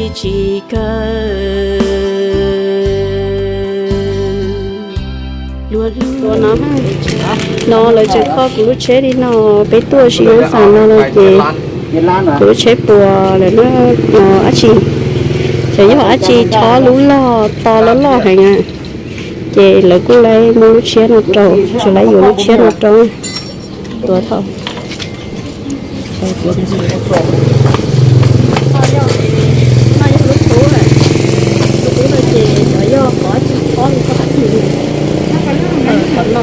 Tsis kawg. Luag no, no lawv tseem kho kuv lub tsheb li no, peb tuaj ua si nyob xas no no ces kuv lub tsheb puas lawm na, dab tsi, xyov yog dab tsi chob lub log to loj loj heev, ces lawv kuj lawv muab lub tshiab no rau, tseem lawv yuav lub tshiab no rau. Tuav thaum no yog lub tub, lub tub no ces xyov yog qhov tsis chob li qhov no,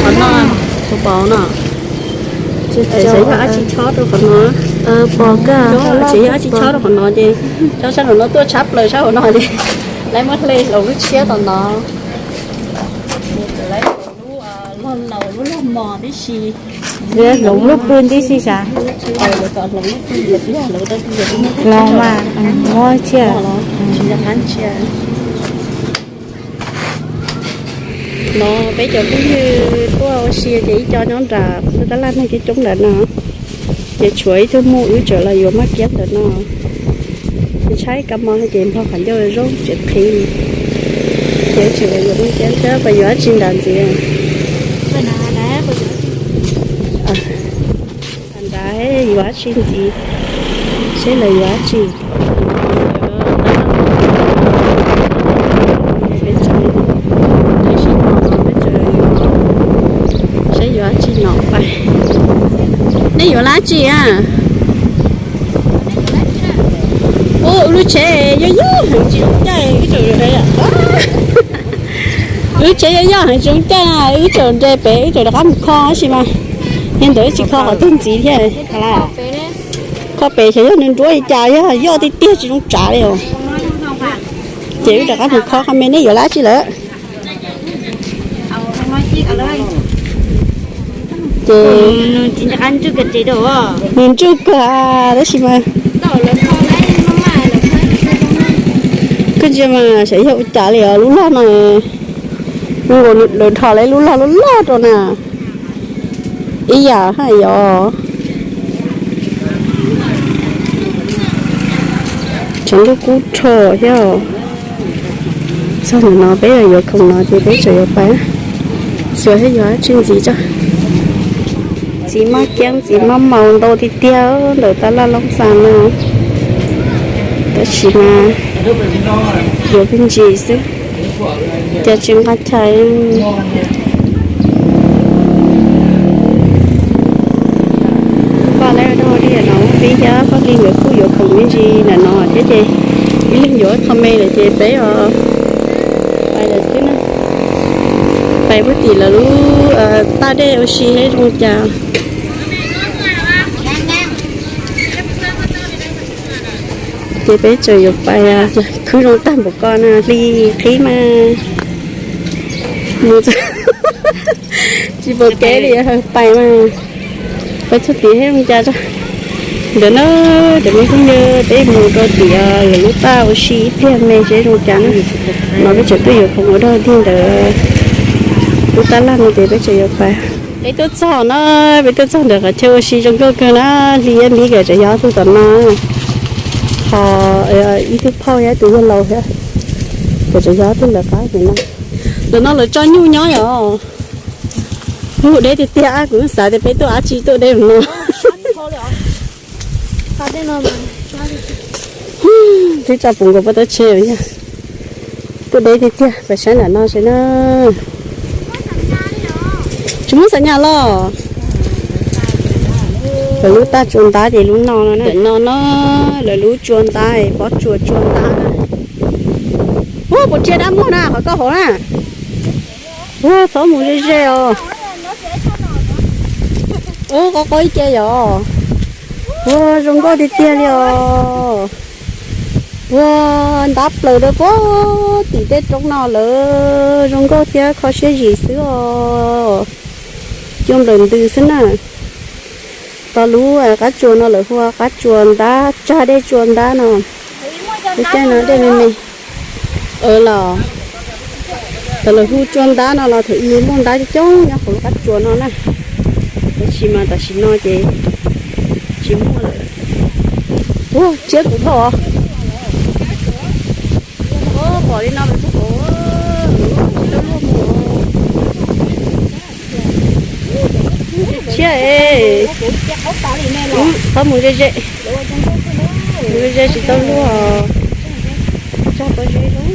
qhov no, qhov no, ces xyov yog dab tsi chob rau qhov no, ces yog dab tsi chob rau qhov no ces cov sab nraum no tuaj tshab plaws sab hauv no ces lawv muab hle hloov lub tshiab tom no. Lub, lub log mos tib si, hloov lub pw tib si sav. Los mas, muab tsiaj. No peb cov phooj ywg tuaj ua si ces ib co nyob nram tab laj neeg coob coob nram no, ces tshuav ib tug muj wb tseem los yuav maj kiab ntawm no. Ces tshaib kab mob ces npog qhov ncauj zoo tseem qhiv, ces tseem los yuav maj kiab thiab, puas yuav dab tsi nrad ntxiv? Nrad yuav dab tsi ntxiv, seb lawv yuav dab tsi. Saib yuav dab tsi no pais. Nej yuav dab tsi a? Ub, lub tsheb yog yog heev tsis zoo caij, wb tseem, lub tsheb yog yog heev tsis zoo caij na, wb tseem nres pem, wb tseem rov qab mus kho tab sis mas yog ntawd wb tsis kho qhov twg ntxiv thiab. Kho pem xyov yog nws nruab li cas, yog yoj tiag tiag tsis zoo tsav li os. Ces wb rov qab mus kho qhov me. Nej yuav dab tsi lawm? Ces nws ntsuj kawg tab sis mas, koj ntsia mas xyov yog ua cas li os, lub log no, lawv dhos lawv lub log loj loj rau na. Ib yam haj yov. Tshav ntuj kub rho thiab. Txog ntawm no peb yuav khoom no ces peb tseem yuav pais, xyov thiab yog dab tsi ntxiv tso. Ntxiv maj kiab ntxiv maj maus ntau tiag tiag ntawm tab laj Loob Xas no, tab sis mas yuav pheej ntsis xwb, cas tsis nqa chais. Poj niam dog dig no, peb thiab poj niam nkawd kuj yuav khoom me ntsis ntawm no thiab ces ib leeg yuav ib qho me lawm ces peb os pais lawm xwb na. Pais puag tim lawv lub taj dej ua si seb zoo cas. Ces peb tseem yuav pais, khwb zoo tag npaum ko na, hli qhib mas mus tsis pom kev li, pais mas pais txog tim seb zoo cas tso. Ntawm no, cov me phooj ywg, peb mus rau tim lawv lub taj ua si ib pliag me seb zoo cas na. No peb tseem tuaj yuav khoom ua dog dig ntawm lub taj laj no ces peb tseem yuav pais. Peb tuaj txog na, peb tuaj txog ntawm qhov chaw ua si zoo nkauj kawg na, hli thiab npib nkawd tseem yog ob tug tom no, ho ib tug phauj thiab tus yawg laus thiab, nkawd tseem yog ob tug lawv qab ntawm no. Ntawm no lawv tso nyuj nyob yom. Ub, deb tiag tiag, kuv xav tias peb tuaj dab tsi tuaj deb no. Twb tso puv nkaus pob tawb tsheb yog. Tuaj deb tiag tiag, pais saib ntawm no seb na. Tsis muaj xam nyas los? Lawv lub taj tsua ntab ces lub no no na. Ntawm no no, lawv lub tsua ntab, pob tsuas tsua ntab na. Ub, puas rhiab dab muag na qhov koj hauv na? Ua, txhob mus ze ze os. Ub, qo qo ib ce yom. Ua, zoo nkauj tiag tiag li os. Ua, ntab plaws rau puag tim tej roob no lawm, zoo nkauj thiab kho siab zim xwb os. Cua nplawm ntws xwb na. Tos lub qab tsuas no lawv hu ua qab tsuas ntab, tsag dej tsua ntab no. Lub caij no dej me me. Los, thaum lawv hu tsua ntab no los thaum ub muaj ntab coob coob nyob hauv lub qab tsuas no na. Tab sis mas tam sim no ces tsis muaj lawm. Ua, tsiab kuv dhau. Pom li no mas kuv pom tsis tau luaj mus. Tsiab es, qhov mus ze ze, mus ze ze tsis tau luaj. Tso pov ze zoo.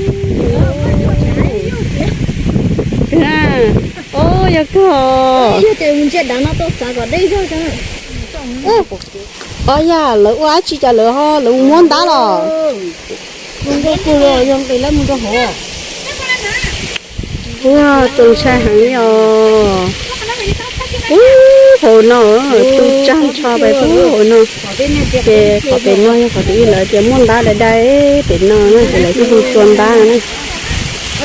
Kawg na. Os, yog kawg os. Os, yam lawv ua dab tsi cas lawv ho lawv mus muab ntab los? Ua, txaus ntshai heev li os. Ub, hauv no, tu tsag nrho pais pub hauv no. Ces qhov pem no yog qhov twg lawv tias muaj ntab dai dai pem no na, ces lawv kuj hu tsua ntab na.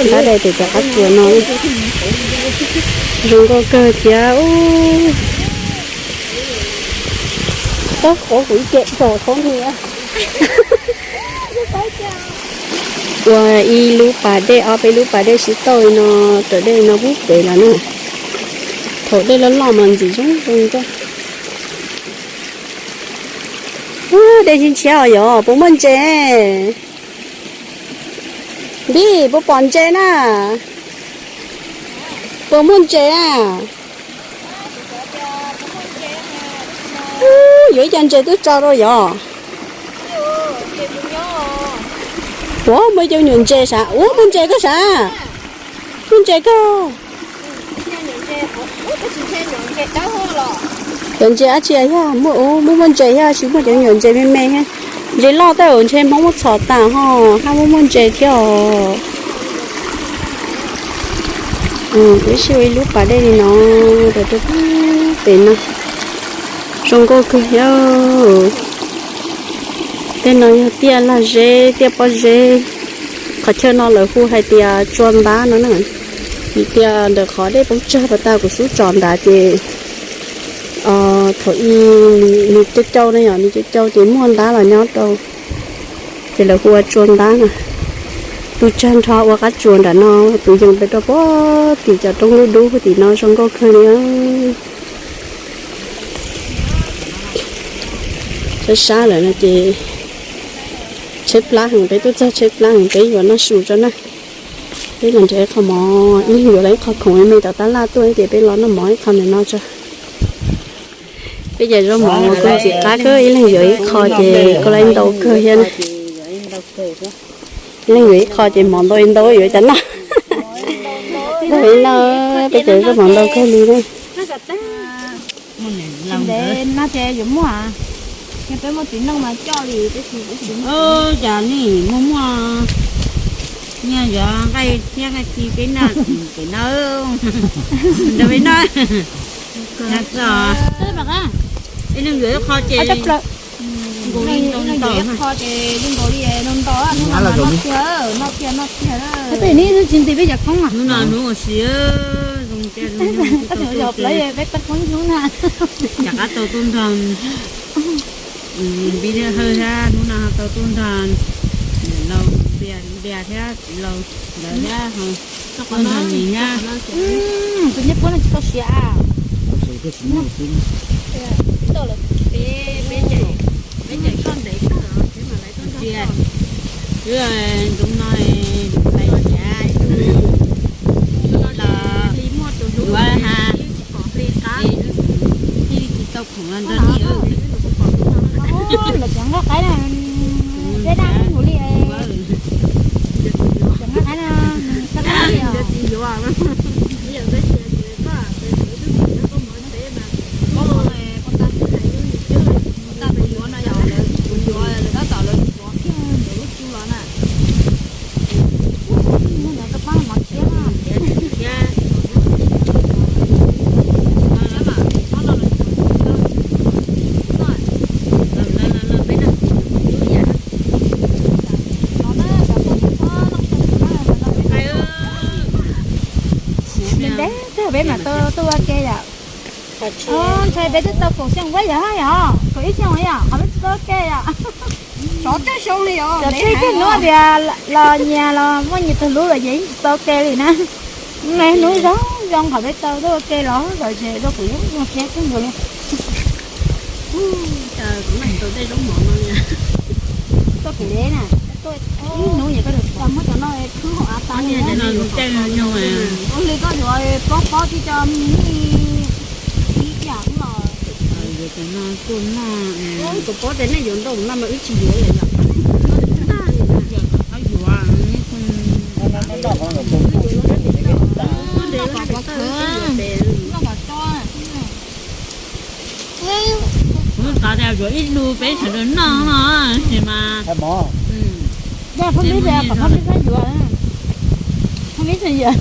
Ntab dai pem cov qab tsuas no. Zoo nkauj kawg thiab ub. Tab qhov kuv ib ce tso txhob nias. Ua ib lub pas dej, ob peb lub pas dej sib tauj li no, raws dej li no pub pem los na. Thaum dej loj loj mas ntxim zoo zoo nkauj. Ub, dej ntshiab ntshiab os yom, puas muaj ntses? Npib, puas pom ntses na? Puas muaj ntses na? Ub, yuav ib co ntses twb tso rau yom. Ua, muaj cov nyuam ntses sav, ua, muaj ntses koj sav. Muaj ntses koj. Cov ntses dab tsi yog muaj, muaj muaj ntses thiab, tsis muaj cov nyuam ntses me me thiab. Ntses loj tej zaum ntshe Hmoob muab txhom tas ho, haj muaj muaj ntses thiab os. Ib sij ua ib lub pas dej li no rau pem no. Zoo nkauj kawg thiab. Tej no yog tiaj lag zeb, tiaj pob zeb. Qhov chaw no lawv hu hais tias tsua ntab no na. Vim tias ntawm qhov dej poob tsag pas tas kuv xub tsom nrad ces thaum ub nws cau cau na yom, nws cau cau ces muaj ntab los nyob rau, ces lawv hu ua tsua ntab na. Tu tsag nrho ua qab tsuas nram no, tus yees pem rau puag tim cov roob dub dub puag tim no zoo nkauj kawg li. Sab sab lawm no ces tsheb plab heev, peb tuaj txog tsheb plab heev, peb yuav noj su tso na. Peb los nrhiav ib qho mov, ib leeg yuav los ib qho khoom me me tom tab laj tuaj ces peb los noj mov ib qho ntawm no tso. Peb cov zaub mov mas kuj ntxim qab kawg, ib leeg yuav ib qho ces kuj lai ntau kawg thiab na. Ib leeg yuav ib qho ces mov ntau ntau yuav cov no. Ntau li no, peb cov zaub mov ntau kawg li na. Ntev no ces yuav muaj, yog peb muaj txiv neej mas coj li peb tsis. Cas nej muaj muaj nyiaj yuav nqaij thiab nqaij ci peb noj, pem no, nrog peb noj. Ib leeg yuav ib qho ces nkaus li ntau ntau, ib qho ces zoo nkaus li ntau ntau, hnub no mas noj tiag, noj tiag noj tiag. Tej hnub tsis nti peb cov khoob, hnub no hnub ua si zoo tiag, peb tau khoob hnub na. Yam qab tau tuaj nrog Npib thiab Hawj thiab, hnub no ho tau tuaj nrog niam laus Npias thiab txiv laus ntawd thiab, tuaj nrog Nis thiab. Tus ncej puab no tsis tau siav a. Peb, peb ncaim koj ntev kawg, peb mam li tuaj nrog koj. Wb ntxoov no lais siav, los yuav ha, tij tsis tau khoom los nrog nej. Lawv cov nqaij qaib na, peb dab kuv li, cov nqaij qaib na, nws txaj qab li os. Tab sis yuav no yog lawv, kuv yuav lawv tab tom lawv yuav kiag ntawm lub tsu los na. Muab ntawd rau pab mov tshiab na. Ntev kawg peb mam tuaj ua ke yom. Ntshai peb twb tau kaum xyoo ua yog hab yom, kaum ib xyoo yom, qhov peb tsis tau ua ke yom. Cov peb kawg hnub tias los nyias los muaj nyias tus hlub lawm ces yeej tsis tau ua ke li na. Hnub zoo zoo qhov peb tau tuaj ua ke los lawm ces rau kuv yeej zoo siab kawg nkaus li. Kuv tau tej zaub mov no li. Koj pem na, ib hnub yog koj muab cov no khwb hauv av tas li. Ua li koj yuav pob pob tib co me me ib yam los. Kuv paub tias nej yuav ntau no mas wb tsis yuav lawm. Kuv xav tias yuav ib lub peb sawv daws noj no ces mas. Phaj mib, phaj mib yuav, phaj mib yuav.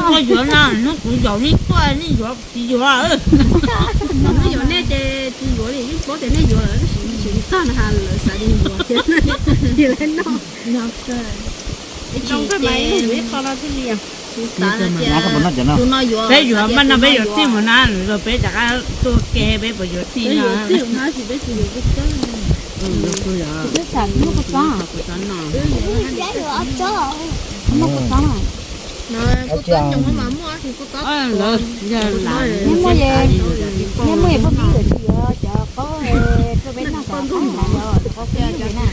Koj yuav no hnub kuv yaum nej tuaj nej yuav tsis yuav. Hnub yuav nej ces tsis yuav li, yeej paub tias nej yuav lawm, tsis txog na lawv xav li yuav thiab. Ib qho no thiaj li. Peb yuav mas no peb yuav txij mus na, los peb rov qab tuaj ke peb puas yuav txij no. Nej muaj, nej muaj es poj pib yuav tsis yuav cov qaub rau peb noj cov qaub na, cov qaub peb noj na.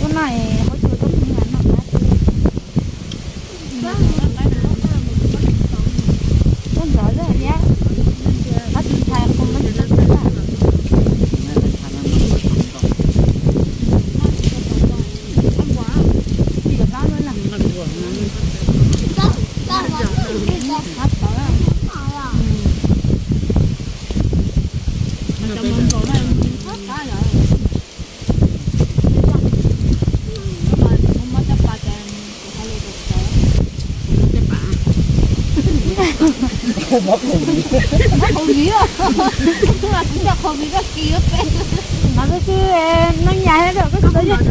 Ub no es hauv tsuas koj mus noj qab. Koj ntxov zog thiab, qab tus ntxhais qhov muag tsis tau txog. Qhov viv, qhov viv koj kis peb. No koj twb, no nyas koj tsis tau yog.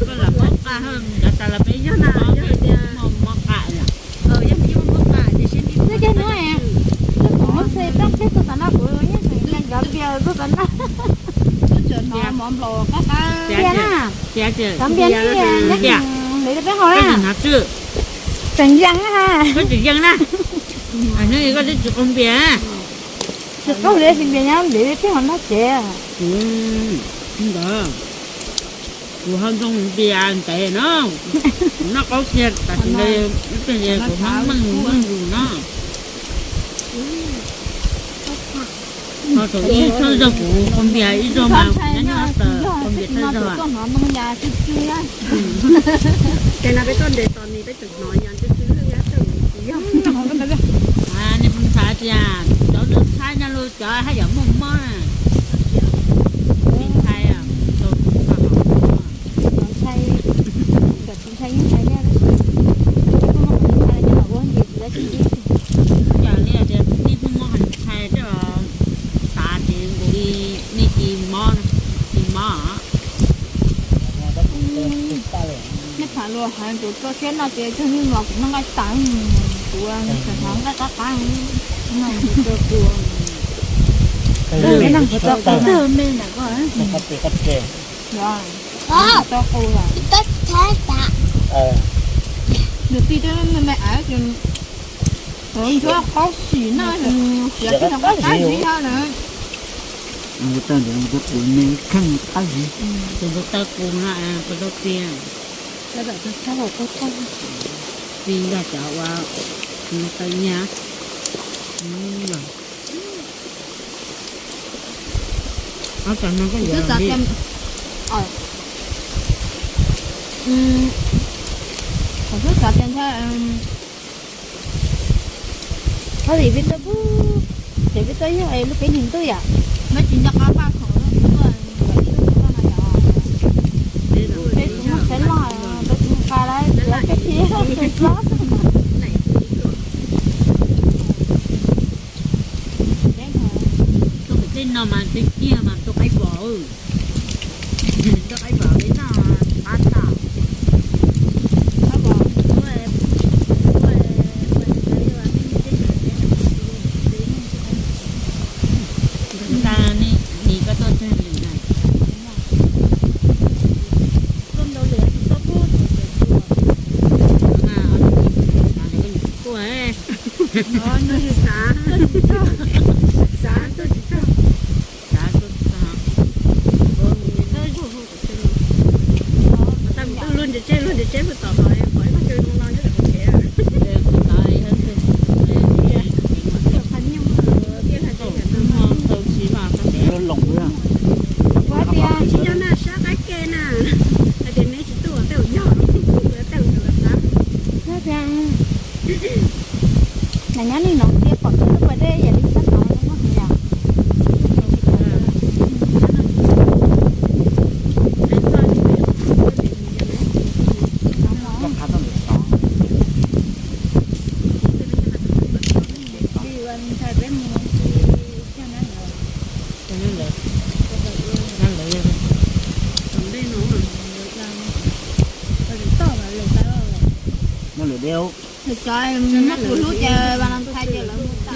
Koj lam muab qa, cov tas los peb yog na, yog tias muab qa. Twb ceg hnub, koj kuv muab xe rooj peb tuaj tas no kuv yeej tseem nkees cov npias tuaj tas no. Npias na, cov npias ne, nyob ntev rau peb hauv na. Tseem yees na. Koj tsis yees na. Hnub koj twb tsis qaug npias. Tsis qaug li, tsis npias nyob ntev peb hauv nrog cev. Ntawd, kuv ho ntoo npias ntev no. Kuv noj qaub kiag tam sim ntawd, ib pliag kuv hnub meej meej zus no. Ho thaum ib txhawb zog kuv qaug npias ib zaug mas kuv nyob nyob tas qaug npias txhawb zog. Ces no peb tuaj nres tos nis peb tseem hnov yas ntsuj tsw. Nej puas ntshai tias cov ntawd tshaib nyob lub cov haj yam muaj mob na. Tsis ntshai, tsis ntshai, tsis ntshai yeej ntshai thiab tab sis kuj muaj qhov tsis ntshai los coj los ua nce tsis dab tsi. Cas li tias nej kuj muaj qhov ntshai coj los xav ces nkaus li nej kis mob, kis mob. Nej tham luag hais tus txoj siab no ces tug nyuj los kuv noj nqaij tas, kuv tseem hnov nqaij qab qab no. Tug me na ko, tau qus lawm. Nws tij twb me me av ces ntsuab qaub sim no, xiav tsis tau qab zib ho na. Tus ntawd taw qus no puas tau tiag? Tsis yog cov uas taw nyab. Kuv twb xav tias, kuv twb xav tias ntshai, qhov li peb tuaj, ces peb tuaj yog lub peb hlis ntuj yom. Peb tsis nco qab paj khaum, peb tus muaj tsheb loj, peb tus mus qas lawm, peb tsis tau. Tuaj pem tej no mas tej kiag mas tuaj qaib vos, tuaj qaib vos peb noj qab tas. Ntawd nim koj tuaj tseg li na. Tuaj ntau lwm tsis tau pub tus tseem tuaj. Xav, xav tuaj tsis txog. Xav tuaj tsis txog. Tab tus luag nres tseb, luag nres tseb puag tom qhov, qhov ib qhov chaw zoo no nyob ntawm qhov tsev. Kuv hais tias tsis yog na, sab qaib ke na, hais tias neb tsis tuaj ua tej ua yog, ua tej ua ntawd xav. Nyob nim no tias pom tej lub pas dej yam li sab tod no yom. Nyob lwm dej, muab kuv hlub ces Valentine ces lawv mus tas.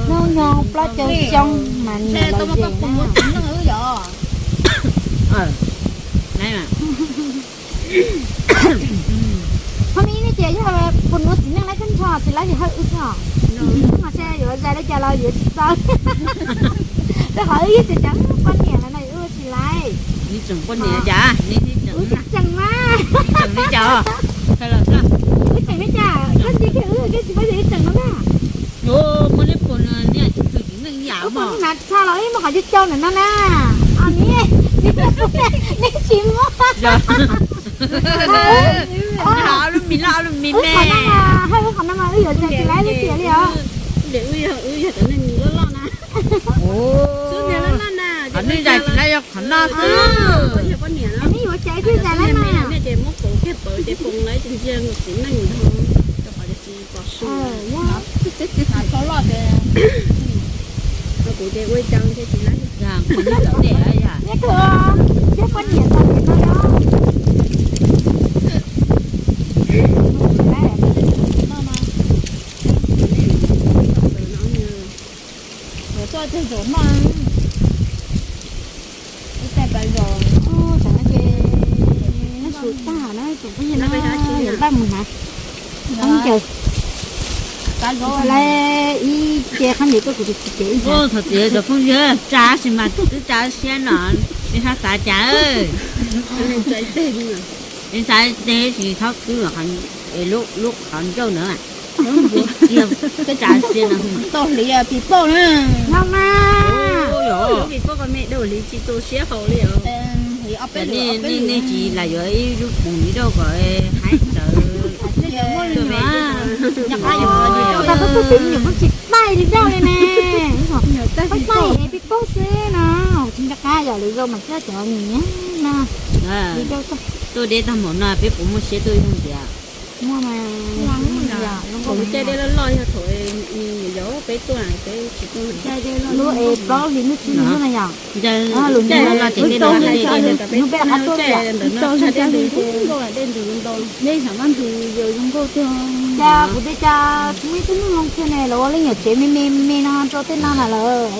Hnub nyoog plaub caug xyoo mas nws los ze na. Ho mi ne ces yog puas nuv txiv neej lawv kab nrho tsis lawv yog hawb wb xwb os. Mas ntshe yuav zais li cas los yuav tsis txawj. Rau qhov wb yeej tseem ceev poj niam lawm no wb ua tsis laiv. Wb tseem poj niam cas, wb tseem mas. Wb tseem li cas, koj ntsia kiag wb koj tsis paub tias wb tseem no na. Muaj neb puas nws niam tsis txwm txiv neej yam mas txha los ib muaj qhov cau cau ntawm no na. Os, neb tsis muaj. Lub mis loj lub mis me. Hais qhov no mas wb yuav zais tsis laiv li tiam li os. Wb yog cov neeg loj loj na. Qhov nej zais tsis laiv yog qhov no xwb. Neb yuav cais thiaj zais laiv mas. Nej ces muab pauv kiag pawv ces poob lawv ntsia ntsia txiv neej nrog rau qhov tsis pom su. Kuv ces ua cas ntshe tsis laiv. Neb kawg, yog poj niam tau tiam no yog. Tuaj teg zaum noj ib tais pas zaum. Noj su tag na, tus phooj ywg no npaj mus hnav khaub ncaws. Lawv ib ce khaub ncaws tuaj kuv tus txiv ces ib ce. Thaum txiv cov phooj ywg tsa sis mas twb tsa siab no, nej hab xav cas. Nej xav teg sis thaub kwb lub qhov ncauj ntawd. Tsa siab no. Tau hliv pis pauj na. No mas. Pis pauj ko me dau hliv tsis txaus siab haus li os. Nej tsis lam yuav ib lub poom ib dauj kom haib rawv. Tsis taij li dauj li ne. Pib pauj xwb no, tsis nco qab yog lwm zaus mas coj cov nyiam nyiam no. Tuaj deb tag npaum no peb puas muaj siab tuaj ib zaug tiag? Muaj mas. Thaum caij dej loj loj yog thaum yog peb tuaj peb tsis tuaj. Lub es plaub hlis ntuj tsib hlis ntuj no yom. Lub caij no los ces dej no, hnub peb rov qab tuaj li yom. Dej ntws zoo nkauj tiag. Cas kuv tias cas tsis muaj ib tug neeg zoo kiag ne, lawv ua leej nyuam tsev me me me no rau tej no na lawm.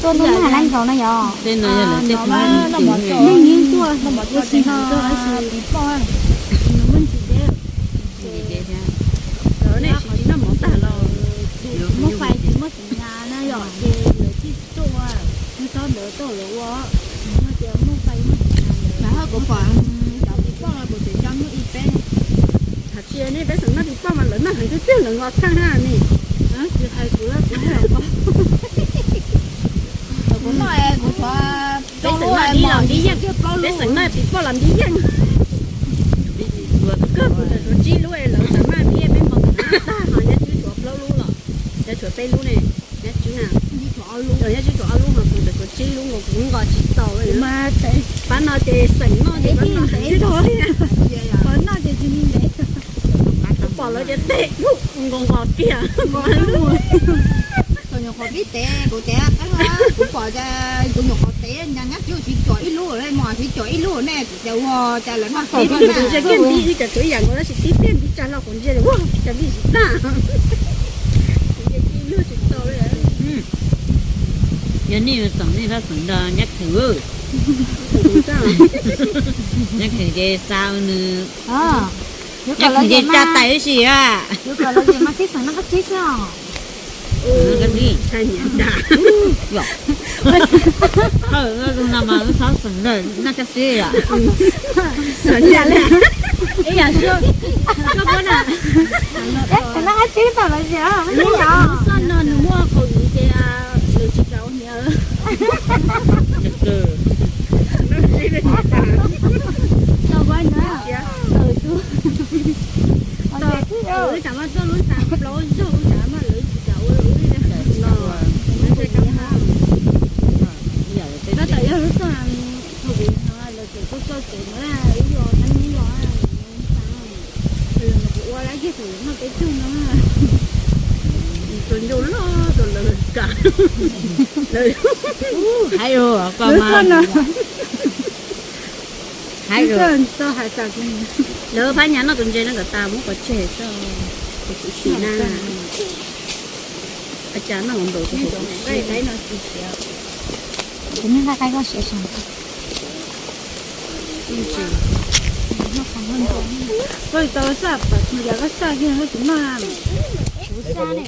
Tuaj ntuj nag lab nkaus no yom. Tej no yog lawv tej qhov neeg nyob tuaj, ua si nws muaj ntsis deb. Lawv nej tsis noj mov tag los muaj fais tsis muaj xiv nas na yom, ces lawv tsis tuaj ua, nws txhob ntawd tuaj lawv ua, no ces muaj fais muaj xiv nas. Lawv haj kuv pom cov pis poj los kuv tseem coj muaj ib peb. Hais tsis nej peb xeem noj pis poj mas lawv noj heev tiag tiag lawv nqos tag na ne. Tsis hais kuv, kuv noj kuv tshuav peb xeem noj pis poj los npib yeej. Koj kuv tseem tshuav tsib lub es lawv tseem maj npib peb nqos tag ho Nyob Tswb tshuav plaub lub los, Nyob tshuav peb lub ne, Nyob Tswb na, Nyob Tswb tshuav ob lub ho kuv tseem tshuav tsib lub nkaus kuv nqos tsis tau li. Pab no ces xeem noj ces pab no heev tiag. Pab no ces tsis ntev. Pom lawv ces tes nkaus nqos kiag. Tus nyuam qhuav pib tev kuv tev qeeb, kuv pom kuv nyuam qhuav tev nyob Nyob Tswb tsis tshuav ib lub, mus tsis tshuav ib lub ne, kuv tias ua cas lawv noj tib ntsia kiag npib ib cas tshuav ib yam nkaus tab sis tib pliag npib tsa hlo kuv ntsia ua cas npib tsis tag. Kuv ntsia ib lub tsis tau li. Yog nej yuav txeem nej rab xeem nrog Nyab Khwm. Nyab Khwm ces xa nws. Nyob tsis tsa tais ib si a. Yuav kom los yus mas sib xeem noj qab tsib xwb os. Noj qab tsib os. Ib yam li, koj puab na, noj qab tsib tau los yus, lub xoj no nws muaj qhov ywv ces lawv tsis kam ua hniav. Lub xav mas tuaj lub xav plaub zaug lub xav mas lawv tsis kam ua lawv li no. Tab tom yog lub xoj, thaum kuv no lawv tseem tuaj txog tsev na, ib los nab nub los, kuv ua lab yeg kuv noj peb tug no. Tus ncuj loj tus lawv kam. Lub xoj no. Hais lawv phab nyas noj tus ntses no kom tas muab pov tseg xwb. Tus kuv xim na. Ua cas noj npaum tus kuv siab. Kuv niag nqaij qaib koj siav saum. Koj tau saj pam tus yam koj saj kiag koj tsis noj. Kuv saj ne.